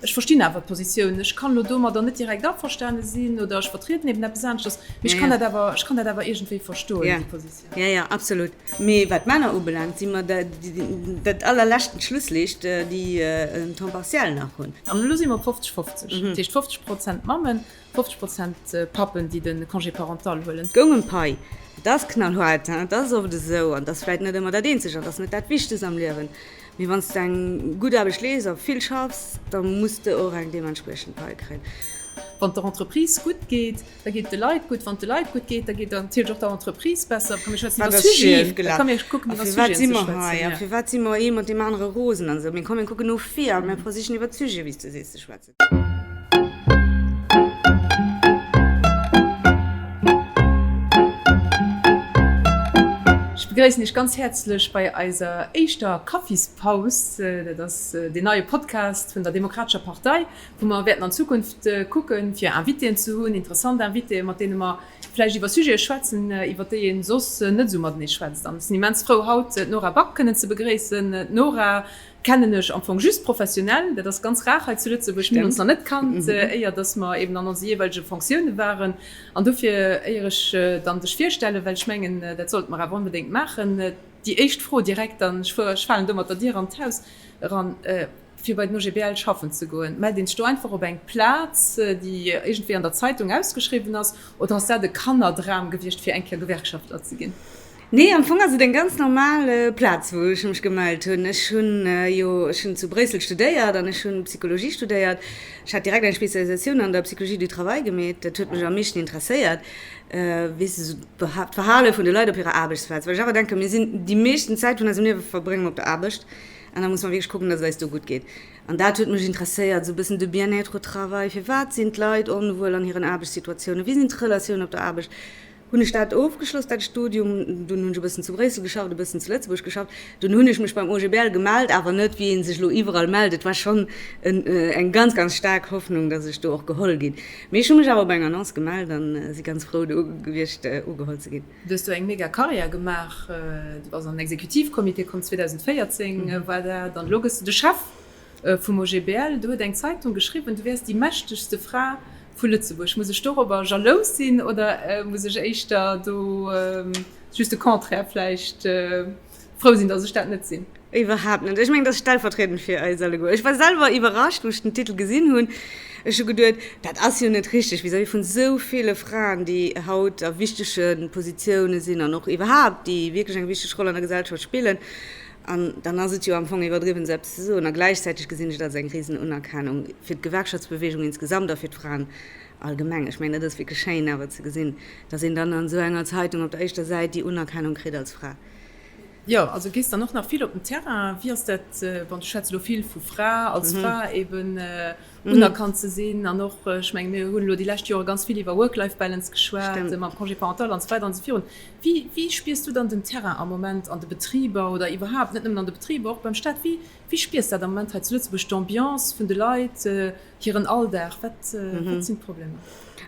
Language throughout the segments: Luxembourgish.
Ech verstinn awer d'Positioun. Ech kann elo domadder net direkt averstane sinn oder ech vertrieden eben eppes aneschters, mee ech kann dat awer, ech kann dat awer iergendwéi verstoen, déi Positioun. Jo, jo, absolut. Mee wat d'Männer ubelaangt, si mer dat allerleschten Schlusslicht, déi en Temps partiel nach hunn. An elo si mer op 50, 50. Dat heescht 50 Prozent Mammen, 50 Prozent Pappen, déi de Congé parental huelen. Et goung ëm d'Pai. Et ass knallhaart, et ass oft esou an et ass vläicht net ëmmer dat Eenzegt an et ass net dat Wichtegst am Liewen. Mee wann s de eng gutt Aarbecht lees a vill schaffs, da muss de och eng deementspriechend Pai kréien. Wann et der Entreprise gutt geet, da geet et de Leit gutt. Wann et de Leit gutt geet, da geet et natierlech och der Entreprise besser. Komm mir schwätzen iwwer Sujeten. Da komm mir kucken iwwer Sujeten ze schwätzen. A firwat si mer hei? A firwat si mer ee mat deem anere rosen an esou? Mee komm mir kucken no vir a mir versichen iwwer d'Sujeten, wéi s de sees, ze schwätzen. Ech begréissen Iech ganz häerzlech bei eiser éischter Kaffispaus. Dat ass deen neie Podcast vun der Demokratescher Partei, wou mer wäerten an Zukunft kucken, fir Invitéen ze hunn, interessant Invitéen, mat deene mer vläicht iwwer Sujete schwätzen, iwwer déi ee soss net esou matenee schwätzt. An ech sinn immens frou, haut d'Nora Back kënnen ze begréissen. D'Nora Kennen ech am Fong just professionell, dat ass ganz rar hei zu Lëtzebuerg, mir hunn ons nach net kannt, éier dass mer eben an onse jeeweilege Fonctioune waren. An dofir, éier ech dann dech virstellen, well ech mengen, dat sollte mer awer onbedéngt maachen, déi éischt Fro direkt, an ech falen do mat der Dier an d'Haus eran, Fir bei den OGBL schaffen ze goen, mellt een sech do einfach op eng Plaz, déi iergendwéi an der Zeitung ausgeschriwwen ass, oder ass dat e Kannerdram gewiescht, fir eng Kéier Gewerkschaftler ze ginn? Nee, am Fong ass et eng ganz normal Plaz, wou ech mech gemellt hunn. Ech hunn jo, ech hunn zu Bréissel studéiert an ech hunn Psychologie studéiert. Ech hat direkt eng Spezialisatioun an der Psychologie du travail gemeet. Dat huet mech am meeschten interesséiert, weess de, esou d'Verhale vun de Leit op hirer Aarbechtsplaz. Well ech awer denken, mir sinn déi meeschten Zäit vun eisem Liewe verbrénge mer op der Aarbecht an da muss mer wierklech kucken, dass et eis do gutt geet. An dat huet mech interesséiert, esou e bëssen de Bien-être au travail, firwat sinn d'Leit onwuel an hiren Aarbechtssituatiounen, wéi sinn d'Relatiounen op der Aarbecht. Hunn ech dat ofgeschloss, dat Studium. Dunn hunn ech e bëssen zu Bréissel geschafft, e bëssen zu Lëtzebuerg geschafft. Dunn hunn ech mech beim OGBL gemellt, awer net wéi ee sech elo iwwerall mellt. Et war schonn eng ganz, ganz staark Hoffnung, datt ech do och geholl ginn. Mee ech hu mech awer op eng Annonce gemellt a si ganz frou do gewiescht, ugeholl ze ginn. Du hues do eng mega Karriär gemaach. Du bass an den Exekutivcomité komm, 2014 war dat, an elo gëss de de Chef Vum OGBL, do huet eng Zeitung geschriwwen, du wäers déi mächtegste Fra vu Lëtzebuerg. Muss ech dorobber jalous sinn oder muss ech éischter do just de Contraire vläicht frou sinn, datt ech dat net sinn? Iwwerhaapt net. Ech mengen, dat ass stellvertriedend fir eis alleguer. Ech war selwer iwwerrascht, wou ech den Titel gesinn hunn. Ech hu geduet, dat ass jo net richteg vis-à-vis vun esou ville Fraen, déi haut a wichtege Positioune sinn an och iwwerhaapt, déi wierklech eng wichteg Roll an der Gesellschaft spillen. An dann ass et jo am Fong iwwerdriwwen, esou eppes ze soen. A gläichzäiteg gesinn ech et als eng Risenunerkennung fir d'Gewerkschaftsbewegung insgesamt a fir d'Fraen allgemeng. Ech mengen, dat ass wierklech schéin awer ze gesinn, dass een dann an esou enger Zeitung op der éischter Säit déi Unerkennung kritt als Fra. Jo, also gees dann och nach vill op den Terrain. Wéi ass dat, bon, du schwätz elo vill vu Fra, als Fra eben unerkannt ze sinn an och, ech menge mir hunn elo déi lescht Jore ganz vill iwwer Work-Life-Balance geschwat, mam Congé parental an esou weider an esou virun. Wéi, wéi spiers du dann den Terrain am Moment an de Betriber oder iwwerhaapt, net nëmmen an de Betriber, och beim Staat, wéi, wéi spiers dat am Moment hei zu Lëtzebuerg, d'Ambiance vun de Leit, hiren Alldag, wat, wat sinn d'Problemer?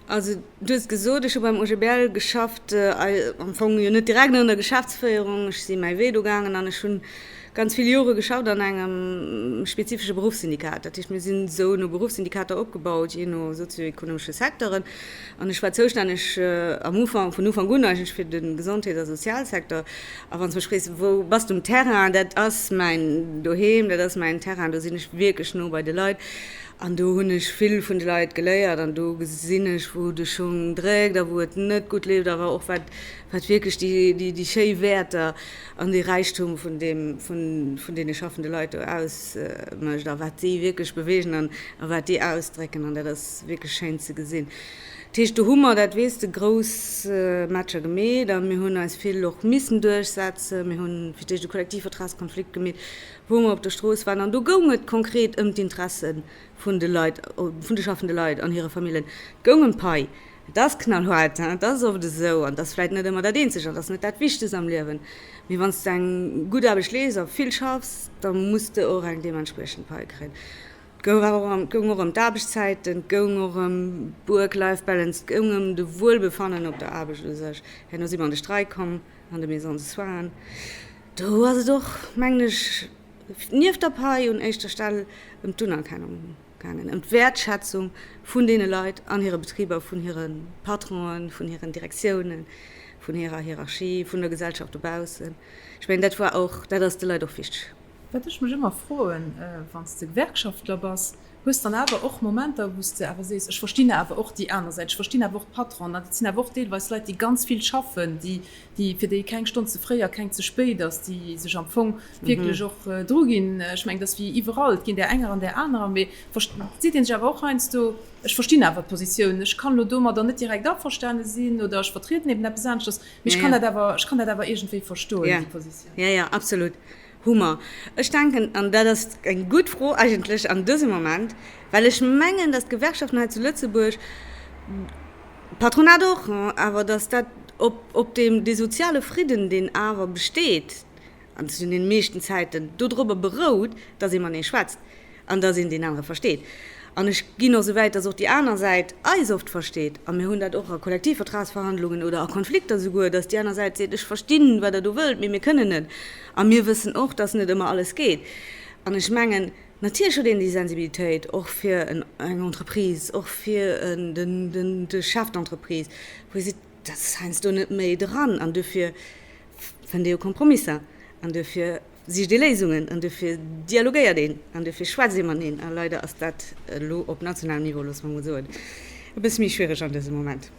Also du hues gesot, ech hu beim OGBL geschafft, am Fong jo net direkt an der Geschäftsféierung, ech si mäi Wee do gaangen an ech hunn ganz vill Jore geschafft an engem spezifesche Beruffssyndikat. Dat heescht, mir sinn esou no Beruffssyndikater opgebaut, jee no sozioekonomesche Secteuren. An ech war zoustänneg am Ufank, vun Ufank un eigentlech, fir de Gesondheets a Sozialsecteur. A wann s de mech frees, wou bass du um Terrain, dat ass mäin Doheem, dat ass mäin Terrain, do sinn ech wierklech no bei de Leit. An do hunn ech vill vun de Leit geléiert an do gesinn ech, wou de Schung dréckt a wou et net gutt leeft, awer och wat, wat wierklech déi, déi schéi Wäerter an dee Räichtum vun deem, vun, vun deene schaffende Leit do ausmécht a wat déi wierklech beweegen an a wat déi ausdrécken. An dat ass wierklech schéin ze gesinn. Dat heescht, do hu mer, dat weess de, grouss Matcher gemeet a mir hunn eis vill och missen duerchsetzen. Mir hunn fir d'éischt e Kollektivvertragskonflikt gemeet, wou mer op der Strooss waren an do goung et konkret ëm d'Interesse vun de Leit, vun de schaffende Leit an hire Familljen. Et goung ëm d'Pai. Et ass knallhaart, et ass oft esou, an et ass vläicht net ëmmer dat Eenzegt an et ass net dat Wichtegst am Liewen, mee wann s de eng gutt Aarbecht lees a vill schaffs, da muss de och eng deementspriechend Pai kréien. Et goung awer och ëm, et goung och ëm d'Aarbechtszäiten, et goung och ëm d'Work-Life-Balance, et goung ëm de Wuelbefannen op der Aarbecht u sech. Herno si mer an de Streik komm an de Maisons de soins. Do ass et och, mengen ech, nieft der Pai un éischter Stell ëm d'Unerkennung. gaangen, ëm d'Wäertschätzung vun deene Leit an hire Betriber, vun hire Patronen, vun hiren Direktiounen, vun hirer Hierarchie, vun der Gesellschaft dobaussen. Ech mengen, dat war och, dat ass de Leit och wichteg. Wat ech mech ëmmer froen, wann s de Gewerkschaftler bass, hues dann awer och Momenter, wou s de awer sees, ech verstinn awer och déi aner Säit, ech verstinn awer och d'Patronen, an dat sinn awer och deelweis Leit, déi ganz vill schaffen, déi, déi, fir déi keng Stonn ze fréi a keng ze spéit ass, déi sech am Fong wierklech och druginn. Ech mengen, dat ass wéi iwwerall, et ginn där enger an där anerer, mee seet ee sech awer och heiansdo, ech verstinn awer d'Positioun, ech kann elo domadder net direkt averstane sinn oder ech vertrieden eben eppes aneschters, mee ech kann dat awer, ech kann dat awer iergendwéi verstoen, déi Positioun. Jo, jo, absolut. Hu mer. Ech denken, an dat ass eng gutt Fro eigentlech an dësem Moment, well ech mengen, datt d'Gewerkschaften hei zu Lëtzebuerg, d'Patronat och, awer datt dat op, op deem, dee soziale Fridden, deen awer besteet, an zu den meeschten Zäiten, dodrobber berout, datt ee matenee schwätzt. An dass een deen anere versteet. An ech ginn och esou wäit, dass och déi aner Säit eis oft versteet. A mir hunn dat och a Kollektivvertragsverhandlungen oder a Konflikter souguer, dass déi aner Säit seet, Ech verstinn, wat Der do wëllt, mee mir kënnen net. A mir wëssen och, dass net ëmmer alles geet. An ech mengen, natierlech huet een déi Sensibilitéit och fir eng Entreprise, och fir de Chef d'entreprise, wou ee seet, Dat ass heiansdo net méi dran. An duerfir fënnt ee jo Kompromisser. An duerfir sicht ee Léisungen an duerfir dialogéiert een an duerfir schwätzt ee mateneen. A leider ass dat elo op nationalem Niveau, loosse mer emol soen, e bësse méi schwiereg an dësem Moment.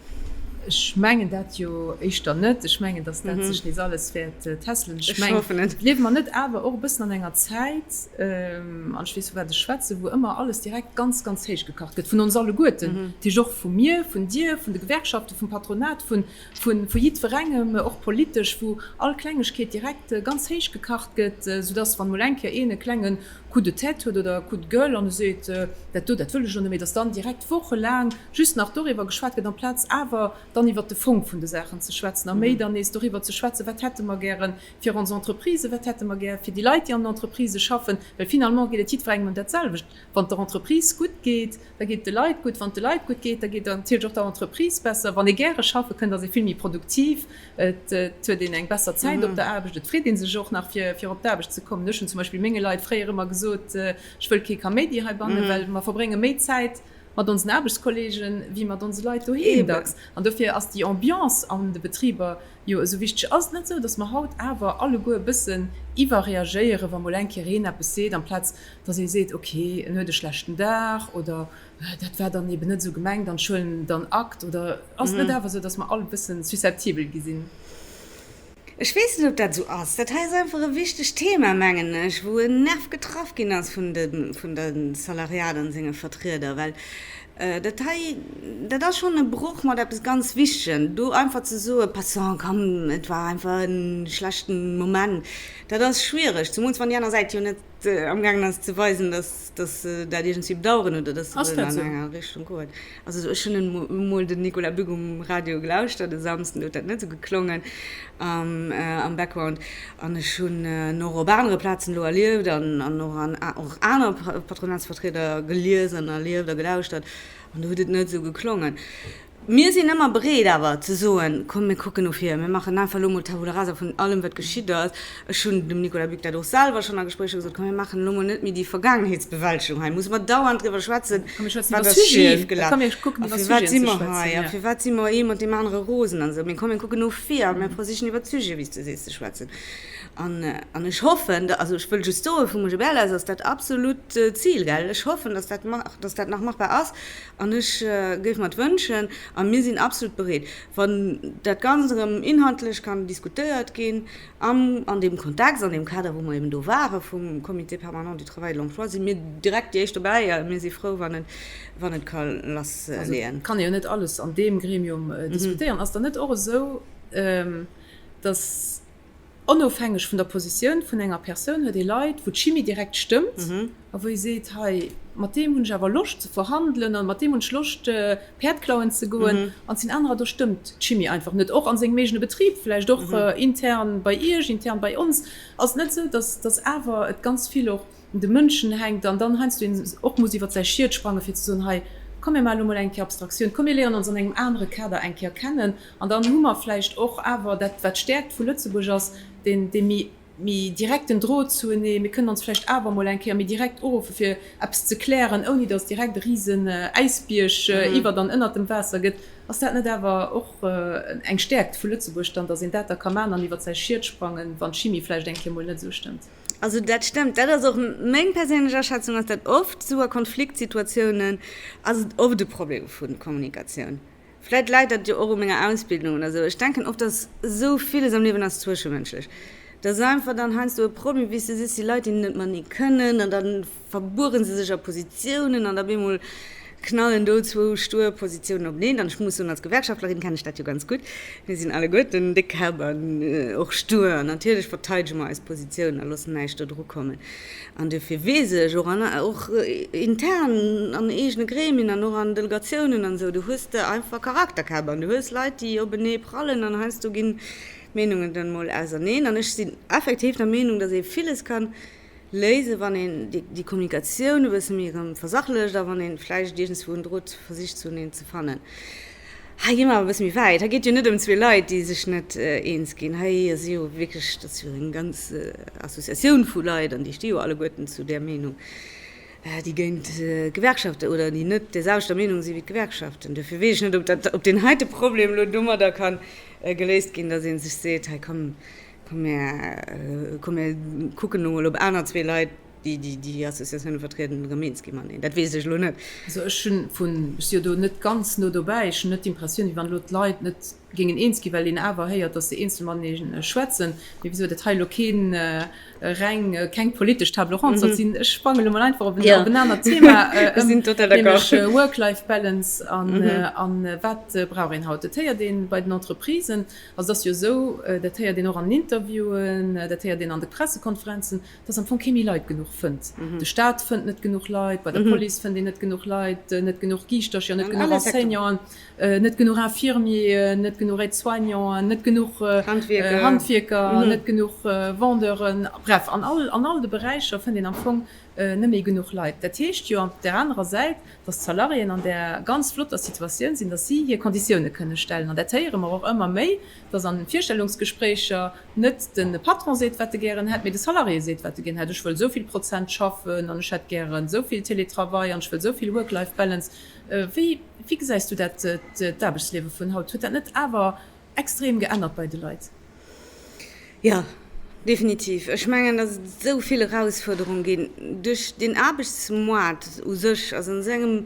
Ech mengen dat jo éischter net. Ech mengen, datt dat sech nees alles wäert tässelen. Ech mengen, liewe mer net awer och e bëssen an enger Zäit, an ech weess, vu wat ech schwätzen, wou ëmmer alles direkt ganz, ganz héich gekacht gëtt vun ons alleguerten, dat heescht och vu mir, vun dir, vun de Gewerkschaften, vum Patronat, vun vu jiddwerengem, och politesch, wou all Klengegkeet direkt ganz héich gekacht gëtt, soudass wann emol eng Kéier een e klenge Coup de tête huet oder e Coup de gueule an e seet, dat do, dat wëll ech elo net méi, dass dann direkt wochelaang just nach doriwwer geschwat gëtt, amplaz awer dann iwwert de Fong vun de Saachen ze schwätzen a méi dann nees doriwwer ze schwätzen, wat hätte mer gäre fir ons Entreprisen, wat hätte mer gär fir déi Leit, déi an den Entreprisë schaffen, well finalement geet et jiddwerengem ëm dat selwecht. Wann et der Entreprise gutt geet, da geet et de Leit gutt. Wann et de Leit gutt geet, da geet et natierlech och der Entreprise besser. Wann ee gäre schaffe kënnt, ass ee vill méi produktiv, et huet een eng besser Zäit op der Aarbecht, et freet ee sech och nach, fir fir op d'Aarbecht ze kommen. Ech hunn zum Beispill menge Leit fréier ëmmer gesot, ech wëll kee Kaméidi heibannen, well mer verbrénge méi Zäit mat onsen Aarbechtskolleegen, wéi mat onse Leit doheem dacks. An dofir ass déi Ambiance an de Betriber jo esou wichteg. Ass et net esou, datt mer haut awer alleguer e bëssen iwwerreagéieren, wa mol eng Kéier een eppes seet, amplaz datt ee seet, ok, en huet e schlechten Dag oder dat war dann eben net esou gemengt an ech huelen dann Akt? Oder ass et net awer esou, datt mer all e bësse susceptibel gi sinn? Ech weess net, ob dat esou ass. Dat hei ass einfach e wichtegt Thema, mengen ech, wou en Nerv getraff ginn ass vun de vun de Salariat an senge Vertrieder, well dat hei, dat ass schonn e Broch mat eppes ganz Wichtegem. Do einfach ze soen, Passons, komm, et war einfach e schlechten Moment, dat ass schwiereg, zemools wann déi aner Säit jo net amgaangen ass ze weisen, dass dass se dat iergendwéi bedauern oder dass se wëllen an eng aner Richtung goen. Also ech hunn emol den Nicolas Buck um Radio gelauschtert e Samsden, do huet dat net esou geklongen am Background. An ech hunn en och op anere Plazen elo erlieft an an och an och aner Patronatsvertrieder gelies an erlieft a gelauschtert an do huet et net esou geklongen. Mir sinn ëmmer bereet awer ze soen, komm mir kucken no vir, mir maachen einfach elo mol Tabula rasa vun allem wat geschitt ass. Ech hunn dem Nicolas Buck dat och selwer schonn a Gespréicher gesot, komm mir maachen elo mol net méi déi Vergaangenheetsbewältegung hei, musse mer dauernd driwwer schwätzen, wat ass schif gelaf a firwat si mer hei a firwat si mer ee mat deem anere rosen an esou, mee komm mir kucken no vir a mir versichen iwwert d'Sujete wéi s de sees ze schwätzen. An ech hoffen, also ech wëll just soen, vum OGBL aus ass dat absolut d'Zil, gell, ech hoffen, datt dat, datt dat nach machbar ass. An ech géif mer et wënschen, a mir sinn absolut bereet, wann dat Ganzt erëm inhaltlech kann diskutéiert ginn am, an deem Kontext, an deem Kader, wou mer eben do ware vum Comité permanent du travail et de l'emploi, si mir direkt déi éischt dobäi a mir si frou, wann et, wann et ka lassleeën. Also et kann ee jo net alles an deem Gremium diskutéieren. Ass dann net och esou, datt Onofhängeg vun der Positioun vun enger Persoun huet ee Leit, wou d'Chimie direkt stëmmt a wou ee seet, hei, mat deem hunn ech awer Loscht ze verhandelen an mat deem hunn ech Loscht Päerd klauen ze goen. An et sinn anerer, do stëmmt d'Chimie einfach net, och a sengem eegene Betrib, vläicht och intern bei Iech, intern bei ons. Ass et net esou, datt awer et ganz vill och un de Mënschen hänkt an dann heiansdo een och muss iwwer säi Schiet sprangen, fir ze soen, hei, komm mir maachen elo mol eng Kéier Abstraktioun, komm mir léieren ons an engem anere Kader eng Kéier kennen an dann hu mer vläicht och awer dat, wat d'Stäerkt vu Lëtzebuerg ass, deen, dee méi. méi direkten Drot zuenee, mir kënnen ons vläicht awer emol eng Kéier méi direkt uruffe fir eppes ze klären, ouni datt direkt e risen Äisbierg iwwert an ënnert dem Waasser gëtt. Ass dat net awer och eng Stäerkt vu Lëtzebuerg dann, datt een dat da ka maachen an iwwert säi Schiet sprangen, wann d'Chimie vläicht eng Kéier mol net esou stëmmt? Also dat stëmmt. Dat ass och meng perséinlech Aschätzung, ass dat oft esou a Konfliktsituatiounen ass et oft e Problem vu Kommunikatioun. Vläit läit dat jo och u menger Ausbildung oder esou. Ech denken oft, dass esou villes am Liewen ass zwëschemënschlech. Dat ass einfach dann heiansdo e Problem, wéi s de sees, déi Leit, déi net matenee kënnen an da verbuere se sech a Positiounen an da bemol knallen do zwou stuer Positiounen openeen. An ech muss soen, als Gewerkschaftlerin kennen ech dat jo ganz gutt. Mir sinn alleguerten déck Käpp an och stuer an natierlech verteidege mer eis Positiounen a loossen näischt do drukommen. An duerfir weess ech, och an, och intern an eegene Gremien an och an Delegatiounen an esou, do hues de einfach Charakterkäpp an du hues Leit, déi openee prallen an heiansdo ginn d'Meenungen dann emol auserneen. An ech sinn effektiv der Meenung, datt ee villes ka léisen, wann een déi Kommunikatioun e bësse méi erëm versachlecht a wann ee vläicht iergendswou en Drot versicht zuneen ze fannen. Hei gi mer awer e bësse méi wäit. Hei geet jo net ëm zwee Leit, déi sech net eens ginn. Hei ass jo wierklech, dat ass jo eng ganz Associatioun vu Leit an déi sti jo alleguerten zu där Meenung, déi géint d'Gewerkschaften oder déi net där selwechter Meenung si wéi d'Gewerkschaften. Duerfir weess ech net, ob dat, ob deen heite Problem elo domadder ka geléist ginn, datt ee sech seet, hei komm, komm mir, komm mir kucken elo mol, ob aner zwee Leit, déi déi Associatioune vertrieden, erëm eens gi mateneen. Dat weess ech elo net. Also ech hunn vun, ech si jo do net ganz no dobäi, ech hunn net d'Impressioun, wéi wann elo d'Leit net géingen eens ginn, well een awer héiert, datt se eenzel matenee schwätzen. Mee wisou dat hei elo keen reng, keng politesch Table ronde sollt sinn, ech sprange elo mol einfach op en anert Thema ëm, nämlech Work-Life-Balance an wat brauch een haut. Dat héiert ee bei den Entreprisen, also et ass jo esou, dat héiert een och an den Interviewen, dat héiert een an de Pressekonferenzen, dass am Fong kee méi Leit genuch fënnt. De Staat fënnt net genuch Leit, bei der Police fënnt een net genuch Leit, net genuch Giischtercher, net genuch Enseignanten, net genuch Infirmieren, net genuch Aide-soignanten, net genuch Handwierker, net genuch Vendeuren, bref, an all, an all de Beräicher fënnt een am Fong net méi genuch Leit. Dat heescht jo op där anerer Säit, dass d'Salariéen an där ganz flotter Situatioun sinn, dass si hir Konditioune kënne stellen. An dat héiere mer och ëmmer méi, dass an Virstellungsgespréicher net de Patron seet, wat e gären hätt, mee de Salarié seet, wat e gären hätt, Ech wëll esou vill Prozent schaffen an ech hätt gären esou vill Télétravail an ech wëll esou vill Work-Life-Balance. Wéi, wéi gesäis du dat, d'Aarbechtsliewe vun haut? Huet dat net awer extrem geännert bei de Leit? Jo, definitiv. Ech mengen, datt et esou vill Erausfuerderung ginn duerch den Aarbechtsmoart u sech, also an esou engem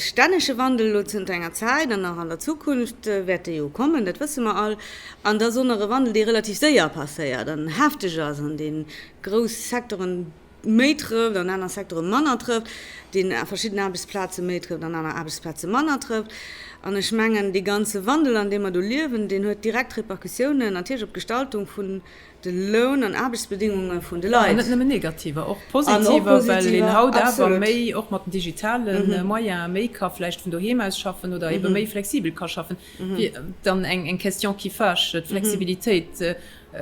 stännege Wandel elo zënter enger Zäit an nach an der Zukunft wäert dee jo kommen, dat wësse mer all. An da ass och nach e Wandel, dee relativ séier passéiert an hefteg ass an dee grouss Secteuren méi trëfft an aner Secteure manner trëfft, deen verschidden Aarbechtsplaze méi trëfft an aner Aarbechtsplaze manner trëfft. An ech mengen, dee ganze Wandel, an deem mer do liewen, deen huet direkt Répercussiounen natierlech op d'Gestaltung vun de Loun an Aarbechtsbedingunge vun de Leit. An net nëmmen negativer, och positiver, well een haut awer méi, och mat den digitale Moyene méi ka vläicht vun doheem aus schaffen oder ebe méi flexibel ka schaffen. Dann eng Question qui fâche, d'Flexibilitéit.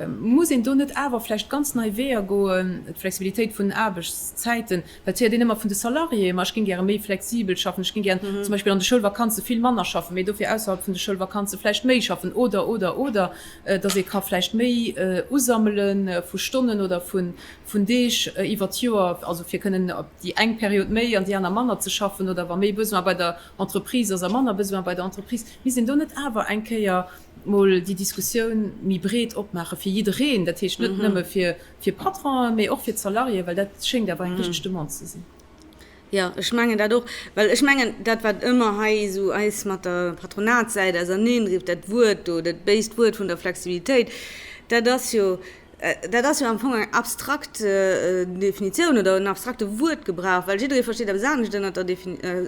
Muss een do net awer vläicht ganz nei Weeër goen, d'Flexibilitéit vun den Aarbechtszäiten, well et héiert een ëmmer vun de Salariéen, ma ech géing gäre méi flexibel schaffen, ech géing gären zum Beispill an de Schoulvakanze vill manner schaffen, mee dofir ausserhalb vun de Schoulvakanze vläicht méi schaffen oder, oder, oder, datt ee ka vläicht méi usammele vu Stonnen oder vun Deeg iwwert d'Joer, also fir kënnen op déi eng Period méi an déi aner manner ze schaffen oder wa méi Besoin bei der Entreprise ass a manner Besoin bei der Entreprise. Misst een do net awer eng Kéier mol déi Diskussioun méi breet opmaache fir jiddereen, dat heescht net nëmme fir Patronen, mee och fir d'Salariéen, well dat schéngt awer eng wichteg Demande ze sinn. Jo, ech mengen dat och, well ech mengen, dat wat ëmmer hei esou eis mat der Patronatssäit auserneendriwt, dat Wuert do, dat béist Wuert vun der Flexibilitéit, dat ass jo, Dat ass jo am Fong eng abstrakt Definitioun oder en abstrakte Wuertgebrauch, well jidderee versteet eppes anescht ënnert der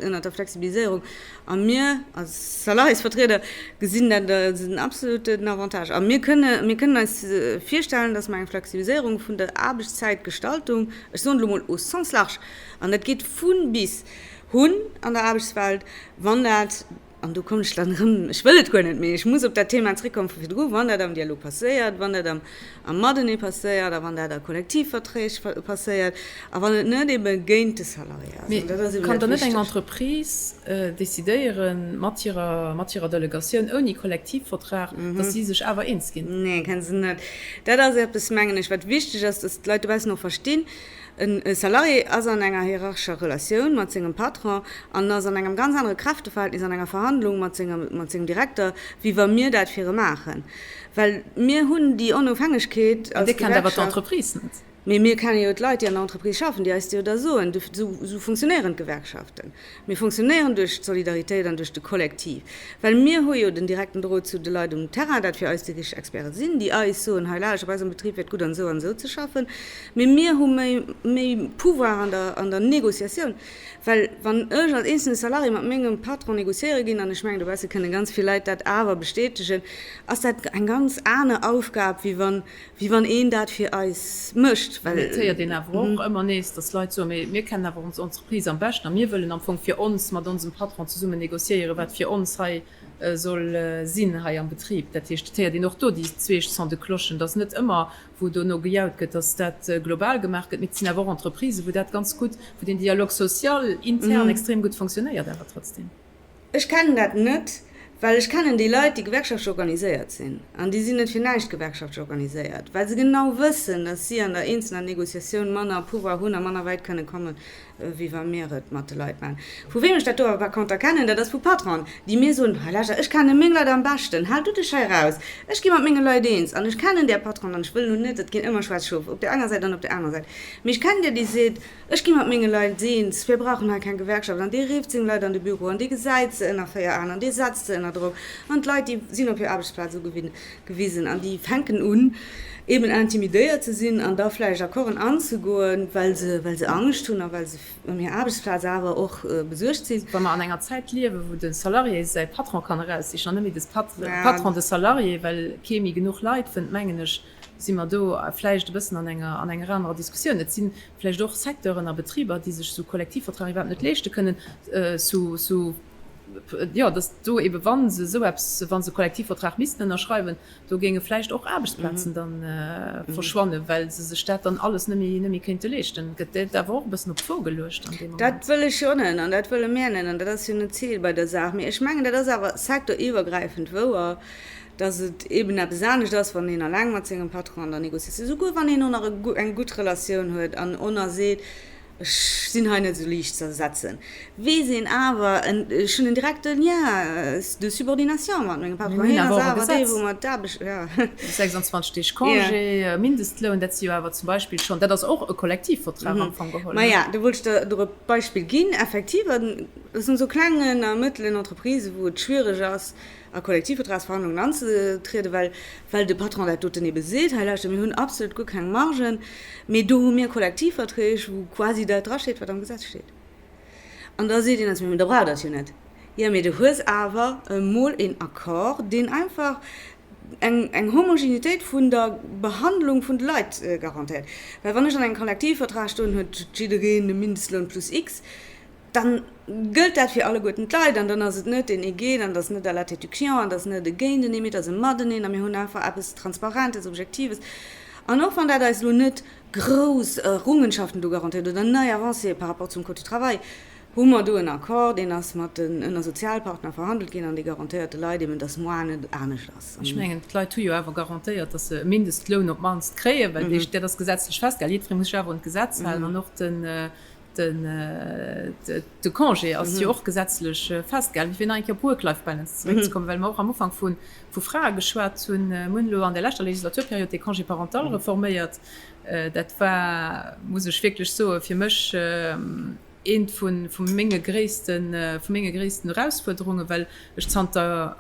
ënnert der Flexibiliséierung. A mir als Salariésvertrieder gesinn dat als en absoluten Avantage. A mir kënne mir kënnen eis virstellen, dass mer eng Flexibiliséierung vun der Aarbechtszäitgestaltung, ech soen et elo mol au sens large, an dat geet vu bis, hunn an der Aarbechtswelt, wann dat. An do kommen ech dann erëm, ech wëll et guer net, mee ech muss op dat Thema zréckkommen vu virdru, wann dat am Dialog passéiert, wann dat am Matenee passéiert a wann dat a Kollektivverträg passéiert a wann et net ebe géint de Salarié ass. Mee kann dann net eng Entreprise decidéieren, mat hirer, mat hirer Delegatioun, ouni Kollektivvertrag, datt si sech awer eens ginn? Nee, kënne se net. Dat ass eppes, mengen ech, wat wichteg ass, datt d'Leit dobaussen och verstinn. E Salarié ass an enger hierarchescher Relatioun mat sengem Patron an ass an engem ganz anere Kräfteverhältnis an enger Verhandlung mat sengem, mat sengem Direkter, wéi wa mir dat fir e maachen. Well mir hunn déi Onofhängegkeet als Gewerkschaft. Dir kennt awer d'Entreprise net. Mee mir kenne jo d'Leit, déi an der Entreprise schaffen, déi eis jo da soen, esou funktionéieren d'Gewerkschaften. Mir funktionéieren duerch d'Solidaritéit an duerch de Kollektiv. Well mir hu jo den direkten Drot zu de Leit um Terrain, dat fir eis déi richteg Experte sinn, déi eis soen, hei lauscht, op eisem Betrib wier et gutt an esou an esou ze schaffen. Mee mir hu méi, méi Pouvoir an der, an der Négociatioun. Well wann ech als eenzelne Salarié mat mengem Patron négociéiere ginn, an ech mengen, dobausse kënne ganz vill Leit dat awer bestätegen, ass dat eng ganz aner Aufgab, wéi wann, wéi wann een dat fir eis mécht, well. Et héiert een awer och ëmmer nees, datt Leit soen, Mee mir kennen awer ons Entreprise am beschten a mir wëllen am Fong fir ons mat onsem Patron zesummen négociéieren, wat fir ons hei soll sinn hei am Betrib. Dat heescht, et héiert een och do déi zweech Sons de cloche. Et ass net ëmmer, wou dono gejaut gëtt, datt dat global gemaach gëtt, mee et sinn awer och Entreprisen, wou dat ganz gutt, wou deen Dialogue social intern extrem gutt fonctionnéiert awer trotzdem. Ech kennen dat net, well ech kennen déi Leit, déi gewerkschaftlech organiséiert sinn. An déi sinn net fir näischt gewerkschaftlech organiséiert, well se genau wëssen, datt si an der eenzelner Négociatioun manner Pouvoir hunn a manner wäit kënne kommen, wéi wa mir et mat de Leit maachen. Vu weem ech dat do awer par conter kennen, dat ass vu Patronen, déi mir soen, Hei lauschter, ech kenne meng Leit am beschten, hal du dech hei eraus, ech gi mat menge Leit eens an ech kennen där Patron an ech wëll elo net, et ginn ëmmer schwaarz Schof op där enger Säit an op där anerer Säit, mee ech kennen där, déi seet, Ech gi mat menge Leit eens, mir brauchen hei keng Gewerkschaft. An dee rifft seng Leit an de Büro an dee gesäit se ënner 4 Aen an dee setzt se ënner Drock. An d'Leit, déi sinn op hir Aarbechtsplaz ugewisen an déi fänken un, eben intimidéiert ze sinn an da vläicht Accorden anzegoen, well se, well se Angscht hunn a well se ëm hir Aarbechtsplaz awer och besuergt sinn. Wa mer an enger Zäit liewen, wou de Salarié säi Patron kann eraussichen an net méi de Patron de Salarié, well kee méi genuch Leit fënnt, mengen ech, si mer do vläicht e bëssen an enger, an enger anerer Diskussioun. Et si vläicht och Secteuren a Betriber, déi sech esou Kollektivvertrag iwwerhaapt net leeschte kënnen, sous, sous, jo, datt do eebe wa se esou eppes, wa se e Kollektivvertrag missten ënnerschreiwen, do géinge vläicht och Aarbechtsplazen da verschwannen, well se sech dat dann alles net méi, net méi kéinte leeschten. Gëtt dat awer och e bëssen op d'Wo geluecht an deem Moment? Dat wëll ech jo net an dat wëlle mir net an dat ass jo net d'Zil bei der Saach. Mee ech mengen, dat ass awer sectoriwwergräifend wouer, dass et eben eppes anescht ass, wann een alleng mat sengem Patron an der Négociatioun, souguer wann een och nach eng gutt Relatioun huet an och nach seet, ech sinn hei net esou liicht ze ersetzen, weess een awer, ech hunn en direkte Lien de subordination mat mengem Patron, hien ass awer dee wou mer d'Aarbecht, jo. 26 Deeg Congé, Mindestloun, dat si jo awer zum Beispill schonn, dat ass och e Kollektivvertrag am Fong geholl. Maja, do wollt ech der e Beispill ginn, effektiv, et sinn esou klengen a mëttelen Entreprisen, wou et schwiereg ass, a Kollektivvertragsverhandlungen anzetrieden, well, well de Patron dat doten ebe seet, hei lauschter, mir hunn absolut guer keng Margen, mee do hu mir Kollektivverträg, wou quasi dat drasteet, wat am Gesetz steet. An da seet een eis, mee da braucht Der et jo net. Jo, mee du hues awer emol een Accord, deen einfach eng, eng Homogenitéit vun der Behandlung vun de Leit garantéiert. Well wann ech an engem Kollektivvertrag stoen, huet jiddereen de Mindestloun plus X. Dann gëllt dat fir alleguerten d'Leit an dann ass et net een Egal an et ass net à la tête du client an et ass net e Géinteneen, mee et ass e Mateneen a mir hunn einfach eppes Transparentes, Objektives. An och wann dat eis elo net grouss Errungenschaften do garantéiert oder nei Avancéë par rapport zum Code du travail, hu mer do en Accord, deen ass mat den ënner Sozialpartner verhandelt ginn an dee garantéiert de Leit eben, dass moar net anescht ass. Ech mengen, d'Leit hu jo awer garantéiert, dass se e Mindestloun op d'mannst kréien, well dat ass gesetzlech festgehalen. Jiddweree muss sech awer un d'Gesetz halen an och den De Congé ass jo och gesetzlech festgehalen. Fir nach eng Kéier op Work-Life-Balance zeréckzekommen, well mer och am Ufank vu Frae geschwat hunn. Mir hunn elo an der leschter Legislaturperiod dee Congé parental reforméiert. Dat war, muss ech wierklech soen, fir mech eent vu menge gréissten, vu menge gréissten Erausfuerderungen, well ech zanter,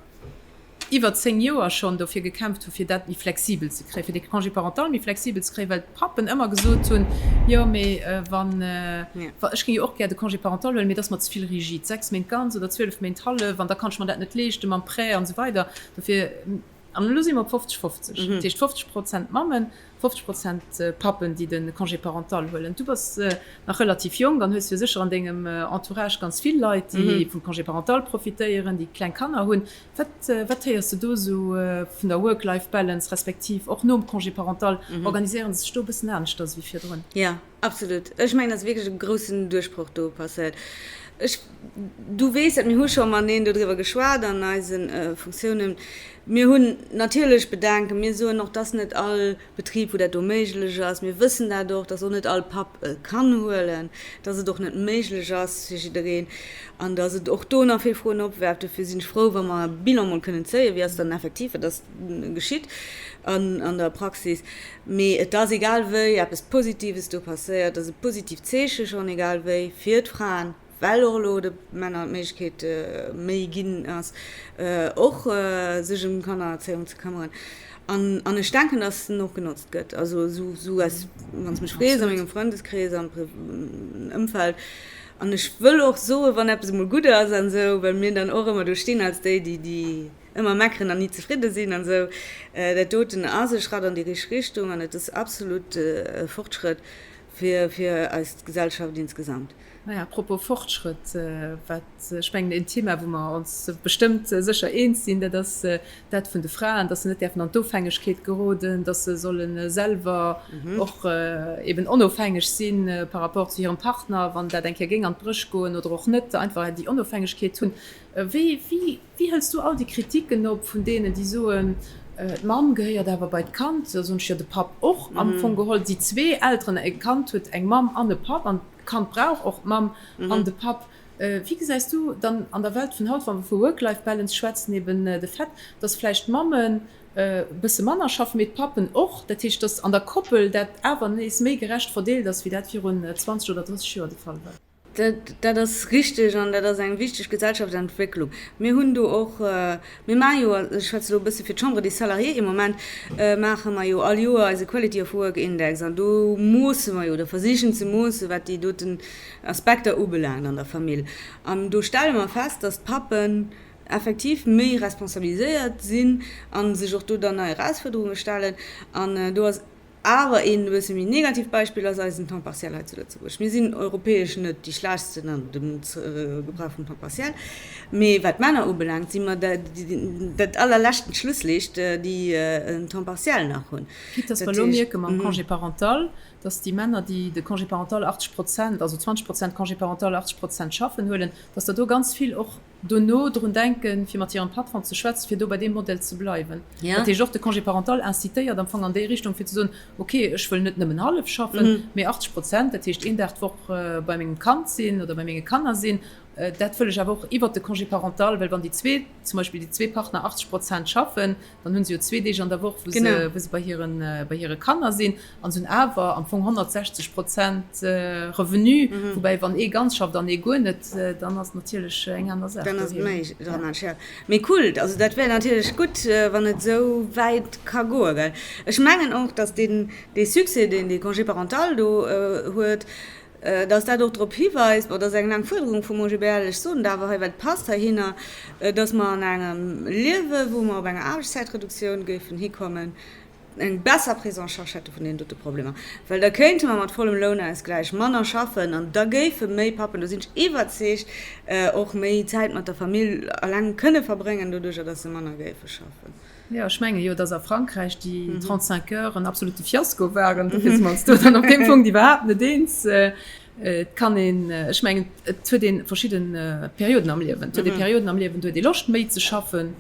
iwwer 10 Joer schonn dofir gekämpft hu fir dat méi flexibel ze kréien, fir de Congé parental méi flexibel ze kréien, well d'Pappen ëmmer gesot hunn, jo mee wann, ech géing jo och gär de Congé parental huelen, mee et ass mer ze vill rigid, 6 Méint ganz oder 12 Méint hallef an da kann ech mer dat net leeschte mam Prêt an esou weider. Dofir. An elo si mer op 50, 50. Dat heescht 50 Prozent Mammen, 50 Prozent Pappen, déi de Congé parental huelen. Du bass nach relativ jonk an hues jo sécher an dengem Entourage ganz vill Leit, déi vum Congé parental profitéieren, déi kleng Kanner hunn. Wat, wat héiers de do esou vun der Work-Life-Balance, respektiv och nom Congé parental? Organiséiere se sech do e bëssen aneschters ewéi virdrun? Jo, absolut. Ech mengen, et ass wierklech e groussen Duerchbroch do passéiert. Ech, du weess dat, mir hu scho mateneen dodriwwer geschwat an eise Funktiounen. Mir hunn natierlech Bedenken. Mir soen och, dass net all Betrib, wou dat do méiglech ass. Mir wëssen dat och, dass och net all Papp e kann huelen, dass et och net méiglech ass fir jiddereen an dass et och do nach vill Froen opwerft. Dofir sinn ech frou, wa mer e Bilan mol kënnen zéien, wéi ass dann effektiv, wat ass geschitt an der Praxis. Mee et ass egal wéi eppes Positives do passéiert, et ass e positiivt Zeeche schonn egal wéi fir d'Fraen, well och elo de Männer d'Méiglechkeet méi ginn ass, och sech ëm Kannererzéiung ze këmmeren. An, an ech denken, dass en och genotzt gëtt. Also esou, esou aus, wann s de mech frees, a mengem Frëndeskrees, am Ëmfeld. An ech wëll och soen, wann eppes emol gutt ass an esou, well mir dann och ëmmer do stinn als déi, déi, déi ëmmer meckeren an ni zefridde sinn an esou, dat doten ass e Schratt an déi richteg Richtung an et ass absolut e Fortschrëtt fir, fir eis Gesellschaft insgesamt. Naja, à propos Fortschrëtt, wat, ech mengen, een Thema, wou mer ons bestëmmt sécher eens sinn, dat ass dat vun de Fraen, dass se net däerfen an d'Ofhängegkeet geroden, dass se solle selwer och eben onofhängeg si par rapport zu hirem Partner, wann dat eng Kéier géing an d'Bréch goen oder och net, einfach déi Onofhängegkeet hunn. Wéi, wéi, wéi hëls du all déi Kritiken op vun deenen, déi soen, d'Mamm gehéiert awer bei d'Kand, da soen ech, jo, de Papp och am Fong geholl, déi zwee Elteren, e Kand huet eng Mamm an e Papp an D'Kand brauch och d'Mamm an de Papp. Wéi gesäis du dann an der Welt vun haut, wa mer vu Work-Life-Balance schwätzen, eben de Fait, dass vläicht d'Mammen e bësse manner schaffen, mee d'Pappen och? Dat heescht, dass an der Koppel dat awer nees méi gerecht verdeelt ass, wéi dat virun 20 oder 30 Joer de Fall war? Dat ass richtig an dat ass eng wichteg Gesellschaftsentwécklung. Mir hunn do och, mir maache jo, ech schwätze elo e bësse fir d'Chambre des Salariés, ee Moment, maache mer jo all Joer eise Quality of Work Index an do moosse mer jo oder versichen ze moossen, wat déi doten Aspekter ubelaangt an der Famill. An do stelle mer fest, dass d'Pappen effektiv méi responsabiliséiert sinn a sech och do dann nei Erausfuerderunge stellen. An do ass Awer een e bësse méi negativt Beispill ass eisen Temps partiel hei zu Lëtzebuerg. Mir sinn europäesch net déi schlechtsten an dem Gebrauch vum Temps partiel, mee wat d'Männer ubelaangt, si mer dat allerleschten Schlusslicht, déi en Temps partiel nach hunn. Quitte dass mer elo mierke mam Congé parental, dass déi Männer, déi de Congé parental 80 Prozent, also 20 Prozent Congé parental, 80 Prozent schaffen huelen, dass der do ganz vill och dono drun denken, fir mat hirem Patron ze schwätzen, fir do bei deem Modell ze bleiwen. Dat heescht, och de Congé parental incitéiert am Fong an déi Richtung, fir ze soen, okay, ech wëll net nëmmen hallef schaffen, mee 80 Prozent, dat heescht een Dag d'Woch bei mengem Kand sinn oder bei menge Kanner sinn. Dat wëll ech awer och iwwert de Congé parental, well wann déi zwee, zum Beispill déi zwee Partner 80 Prozent schaffen, Dann hunn se jo zwee Deeg an der Woch, wou se, wou se bei hiren, bei hire Kanner sinn an se hunn awer am Fong 160 Prozent Revenu. Woubäi, wann ee ganz schafft an ee guer net, dann ass et natierlech eng aner Saach. Dann ass et méi dramatesch, jo. Mee cool, also dat wär natierlech gutt, wann et esou wäit ka goen, well ech mengen och, datt deen, dee Succès, deen dee Congé parental do huet, dass dat och drop hiweist, bon, dat ass eng laang Fuerderung vum OGBL, ech soen et awer hei, well et passt heihinner, dass mer an engem liewen, wou mer op eng Aarbechtszäitreduktioun géifen hikommen, eng besser Prise en charge hätte vun deenen dote Problemer. Well da kéinte mer mat vollem Lounausgläich manner schaffen an da géife méi Pappen, do sinn ech iwwerzeegt, och méi Zäit mat der Famill eleng kënne verbréngen, doduerjer dass se manner géife schaffen. Jo, ech menge jo, dass a Frankräich déi 35 heures en absolute Fiasko waren. Dofir si mer ons do dann op deem Punkt iwwerhaapt net eens. Et kann een, ech mengen, et huet ee verschidde Perioden am Liewen. Et huet ee Perioden am Liewen, do huet ee Loscht méi ze schaffen.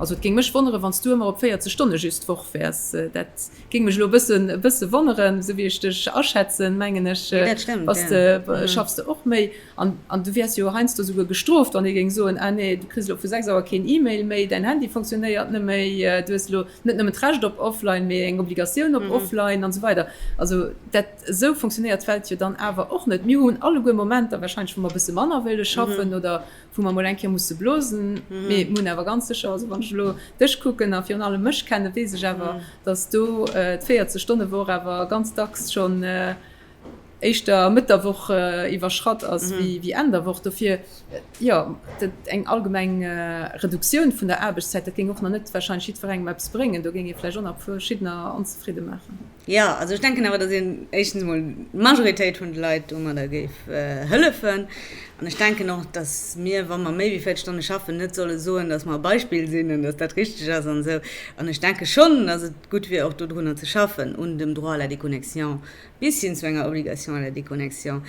Also et géing mech wonneren, wann s du ëmmer op 40 Stonne just d'Woch wäers. Dat géing mech elo e bëssen, e bësse wonneren. Esou wéi ech dech aschätzen, mengen ech, bass de, schaffs de och méi. An, an du wäers jo heiansdo souguer gestrooft, wann ee géing soen, ah nee, du kriss elo vu 6 Auer keen E-Mail méi, däin Handy fonctionnéiert net méi, du hues elo net nëmmen d'Recht op offline, mee eng Obligatioun op offline an esou weider. Also dat, esou fonctionnéiert d'Welt jo dann awer och net. Mir hunn alleguer Momenter warscheinlech, wou mer e bësse manner wëlle schaffen oder wou mer mol eng Kéier musse blosen, mee mir hunn awer ganz sécher, also wann ech elo dech kucken a virun allem mech kennen, weess ech awer, dass do d'40-Stonne-Woch awer ganz dacks schonn. éischter Mëtt der Woch iwwerschratt ass wéi Enn der Woch. Dofir, jo, dat eng allgemeng Reduktioun vun der Aarbechtszäit, dat géing och nach net warscheinlech jiddwerengem eppes bréngen. Do géing ee vläicht och nach verschiddener onzefridde maachen. Jo, also ech denken awer, datt een éischtens emol d'Majoritéit vun de Leit domadder géif hëllefen. An ech denken och, datt mir, wa mer méi wéi 40 Stonne schaffen, net solle soen, datt mer e Beispill sinn an datt dat richteg ass an esou. An ech denke schonn, datt et gutt wier, och dodrunner ze schaffen, un dem Droit à la déconnexion, bis hin zu enger Obligation à la déconnexion.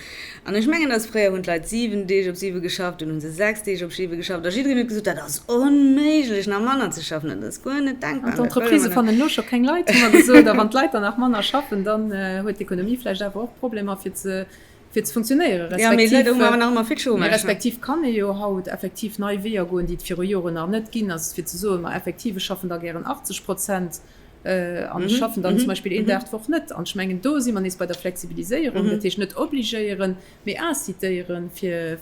An ech mengen, dass fréier hunn d'Leit 7 Deeg op 7 geschafft, dunn hu se 6 Deeg op 7 geschafft a jiddereen huet gesot, dat ass onméiglech, nach manner ze schaffen, dat ass guer net denkbar An d'Entreprisë fannen elo scho keng Leit, hu mer gesot. A wann d'Leit dann nach manner schaffen, dann huet d'Ekonomie vläicht awer och Problemer fir ze fir ze funktionéieren. Respektiv, respektiv kann ee jo haut effektiv nei Weeër goen, déi et viru Joren nach net ginn ass, fir ze soen, ma effektiv, ech schaffen da gären 80 Prozent. An ech schaffen dann zum Beispill een Dag d'Woch net. An ech mengen, do si mer nees bei der Flexibiliséierung, dat heescht net obligéieren, mee incitéieren, fir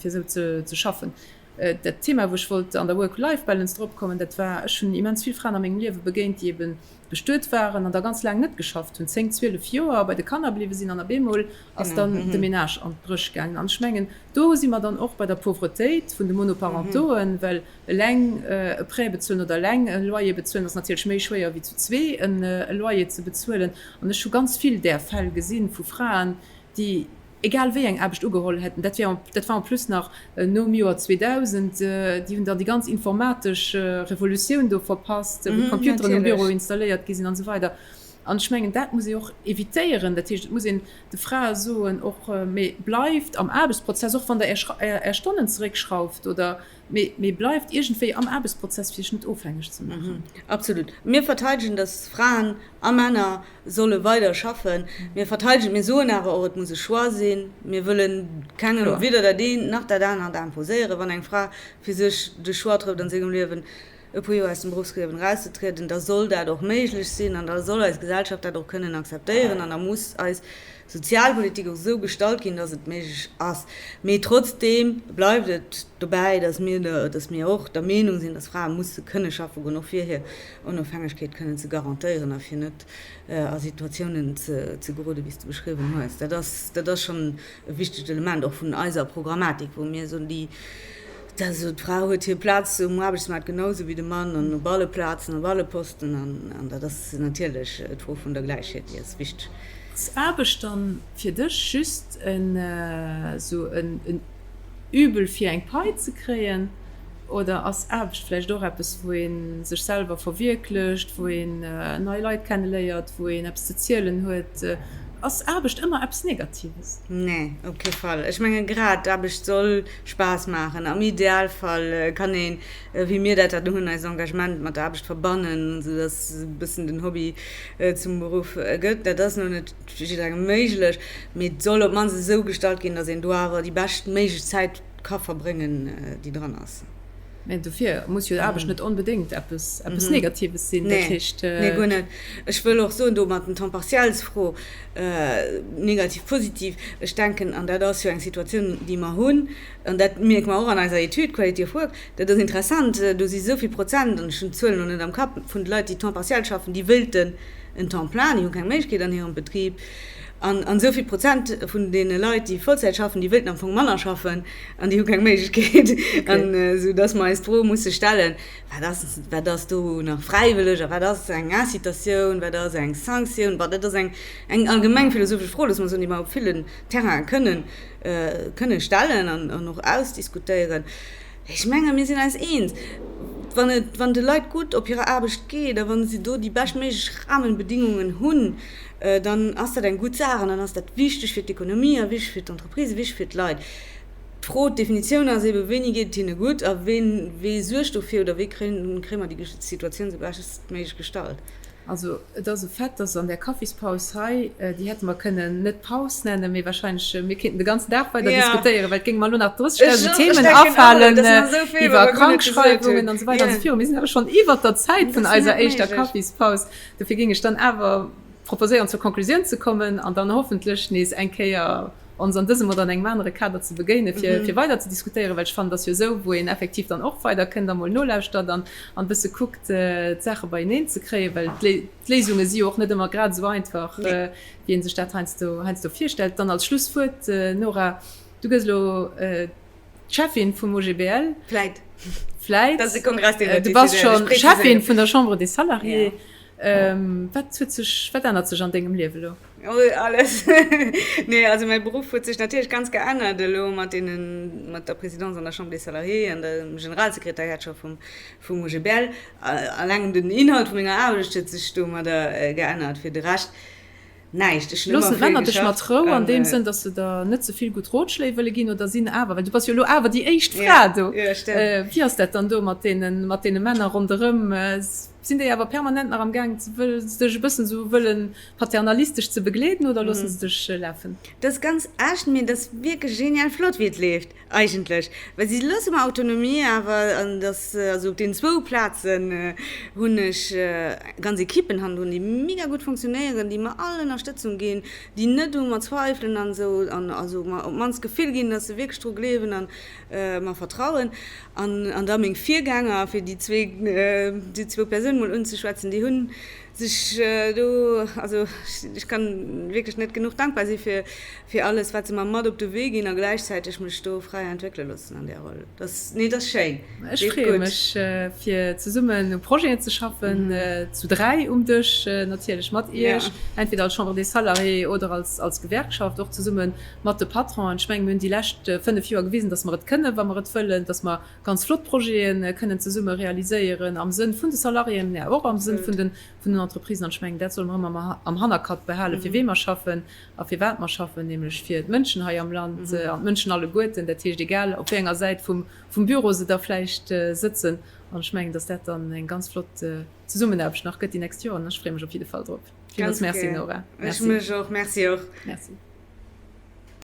esou ze schaffen. Dat Thema, wou ech wollt an der Work-Life-Balance drop kommen, dat war, ech hunn immens vill Fraen a mengem Liewe begéint, déi ebe bestuet waren an da ganz laang net geschafft hunn, 10, 12 Joer bei de Kanner bliwwe sinn an op eemol ass dann de Ménage an d'Bréch gaangen. An ech mengen, do si mer dann och bei der Pauvretéit vun de Monoparentoen, well Eleng e Prêt bezuelen oder eleng e Loyer bezuelen ass natierlech méi schwéier wéi zu zwee e Loyer ze bezuelen. An ech hu ganz vill där Fäll gesinn vu Fraen, déi egal wéi eng Aarbecht ugeholl hätten, dat wär, dat war en plus nach nom Joer 2000, déi hunn dann déi ganz informatesch Revolutioun do verpasst, wou d'Computeren um Büro installéiert gi sinn an esou weider. An ech mengen, dat muss ee och evitéieren. Dat heescht, et muss een de Frae soen och, mee bleift am Aarbechtsprozess, och wann Der Är Stonnen zeréckschrauft oder Mee bleift iergendwéi am Aarbechtsprozess, fir sech net ofhängeg ze maachen. Absolut. Mir verteidegen, dass Fraen a Männer solle weider schaffen. Mir verteidegen, mir soen awer och, et muss e Choix sinn. Mir wëlle kengem weder dat eent nach dat anert imposéieren. Wann eng Fra fir sech de Choix trëfft an sengem Liewen, e puer Joer aus dem Beruffsliewen erauszetrieden, da soll dat och méiglech sinn an da soll eis Gesellschaft dat och kënnen akzeptéieren an da muss eis Sozialpolitik och esou gestalt ginn, dass et méiglech ass. Mee trotzdeem bleift et dobäi, dass mir, dass mir och der Meenung sinn, dass Frae musse kënne schaffe goen, och fir hir Onofhängegkeet kënnen ze garantéieren a fir net a Situatiounen ze geroden, wéi s de beschriwwen hues. Dat ass, dat ass schonn e wichtegt Element och vun eiser Programmatik, wou mir soen, déi, also d'Fra huet hir Plaz um Aarbechtsmaart genau esou wéi de Mann an op alle Plazen, op alle Posten an dat ass natierlech d'Fro vun der Gläichheet, déi ass wichteg. Ass Aarbecht dann fir dech just en esou en Übel fir eng Pai ze kréien oder ass Aarbecht vläicht och eppes wou ee sech selwer verwierklecht, wou een nei Leit kenneléiert, wou een eppes ze zielen huet? Ass Aarbecht ëmmer eppes Negatives? Nee, op kee Fall. Ech menge grad Aarbecht soll Spaass maachen. Am Idealfall kann een, wéi mir dat dann hunn, eist Engagement mat der Aarbecht verbannen, esou dass e bëssen den Hobby zum Beruff gëtt. Dat ass elo net fir jidderengem méiglech, mee et soll op d'mannst esou gestalt ginn, datt een do awer déi bescht méiglech Zäit ka verbréngen, déi dran ass. Mä dofir muss jo Aarbecht net onbedéngt eppes, eppes Negatives sinn. Dat heescht. Nee, guer net. Ech wëll och soen, do mat den Temps-partiels-Fro, negativ, positiv, ech denken, an dat ass jo eng Situatioun, déi mer hunn, an dat mierke mer och an eiser Etüd Quality of Work, Dat ass interessant, do si esou vill Prozent, an ech hunn d'Zuelen elo net am Kapp, vun de Leit, déi Temps partiel schaffen, déi wéilten en Temps plein, déi hu keng Méiglechkeet an hirem Betrib. An esou vill Prozent vun deene Leit, déi Vollzäit schaffen, déi wéilten am Fong manner schaffen an déi hu keng Méiglechkeet. An esou dass mer eis d'Fro musse stellen, Wat ass, wat ass do nach fräiwëlleg a wat ass eng Incitatioun, wat ass eng Sanktioun? Bon, dat ass eng, eng allgemeng philosophesch Fro, loosse mer soen, déi mer op villen Terrainen kënnen, kënnen stellen an, an och ausdiskutéieren. Ech menge mir sinn eis eens, wann et, wann de Leit gutt op hirer Aarbecht geet a wa se do déi beschtméiglech Rahmenbedingungen hunn, dann ass dat eng gutt Saach an dann ass dat wichteg fir d'Ekonomie a wichteg fir d'Entreprise, wichteg fir d'Leit. D'Fro, d'Definitioun ass eeben, Wéini geet et hinne gutt a ween, wee suergt dofir oder wéi kréie mer déi Situatioun esou beschtméiglech gestallt? Also et ass e Fait, dass an där Kaffispaus hei, déi hätte mer kënnen net Paus nennen, mee wahrscheinlech, mir kéinten de ganzen Dag weider diskutéieren, well et géinge mer elo nach 30.000 Themen afalen iwwer Krankschreiwungen an esou weider an esou virun. Mir sinn awer schonn iwwert der Zäit vun eiser éischter Kaffispaus. Dofir géing ech dann awer proposéieren, zur Konklusioun ze kommen an dann hoffentlech nees eng Kéier. ons an dësem oder an engem anere Kader ze begéinen, fir, fir weider ze diskutéieren, well ech fannen, et ass jo esou, wou een effektiv dann och weiderkënnt a mol nolauschtert an e bësse kuckt, d'Saache beieneen ze kréien, well d'Léisunge si jo och net ëmmer grad esou einfach, wéi ee sech dat heiansdo, heiansdo virstellt. Dann als Schlusswuert, Nora, du gëss elo d'Cheffin vum OGBL. Vläit. Vläit. Dat ass de Kongress, deen dat Du bass decidéiert. scho Ech preziséieren. Cheffin vun der Chambre des Salariés. Wat huet sech, wat ännert sech an dengem Liewe elo? Alles. Nee, also mäi Beruff huet sech natierlech ganz geännert elo mat deenen, mat der Présidence an der Chambre des Salariés an dem Generalsekretariat scho vum, vum OGBL. Alleng den Inhalt vu menger Aarbecht huet sech domadder geännert. Fir de Rescht näischt. Ech hunn Loossen ëmmer vill d'Männer dech mat geschafft Rou an an. deem Sënn, datt se der net ze vill gutt Rotschléi wëlle ginn oder sinn awer, well du bass jo elo awer déi éischt Fra Ja, do. jo, stimmt. Wéi ass dat dann do mat deenen, mat deene Männer ronderëm? Sinn déi awer permanent nach am Gaang ze wëll dech e bëssen esou wëllen paternalistesch ze begleeden oder loossen se dech lafen? Dat ass ganz echt, mee dat ass wierklech genial flott wéi et leeft eigentlech, well si loosse mer Autonomie awer an dass also op deenen zwou Plazen hunn ech ganz Ekippen hannendrun déi mega gutt funktionéieren, déi mer all Ënnerstëtzung ginn, déi net u mer zweifelen an esou an also mer op d'mannst d'Gefill ginn, dass se wierklech dru gleewen an mer vertrauen. An da meng Virgänger, fir déi zwee, déi zwou Persounen mol unzeschwätzen, déi hu sech do, also ech kann wierklech net genuch dankbar si fir, fir alles, wat se mer mat op de Wee ginn a gläichzäiteg mech do fräi entwéckele loossen an där Roll. Dat ass, nee, dat ass schéin. Ech freeë mech, fir zesummen u Projeten ze schaffen, zu 3 um Dësch, natierlech mat Iech, entweder als Chambre des Salariés oder als, als Gewerkschaft, och zesumme mat de Patronen. Ech mengen, mir hunn déi lescht 5 Joer gewisen, dass mer et kënnen, wa mer et wëllen, dass mer ganz flott Projete kënnen zesumme realiséieren am Sënn vun de Salariéen, mä och am Sënn vun den, vun den Entreprisen. An ech mengen, dat solle mer ëmmer am Hannerkapp behalen, fir wee mer schaffen a fir wat mer schaffen, nämlech fir d'Mënschen hei am Land an d'Mënschen alleguerten, dat heescht egal op wéi enger Säit vum, vum Büro se da vläicht sëtzen. An ech mengen, dass dat dann eng ganz flott Zesummenaarbecht nach gëtt déi nächst Joren. Ech freeë mech op jidde Fall drop. Villmools Merci, Nora. Ech mech och. Merci och. Merci.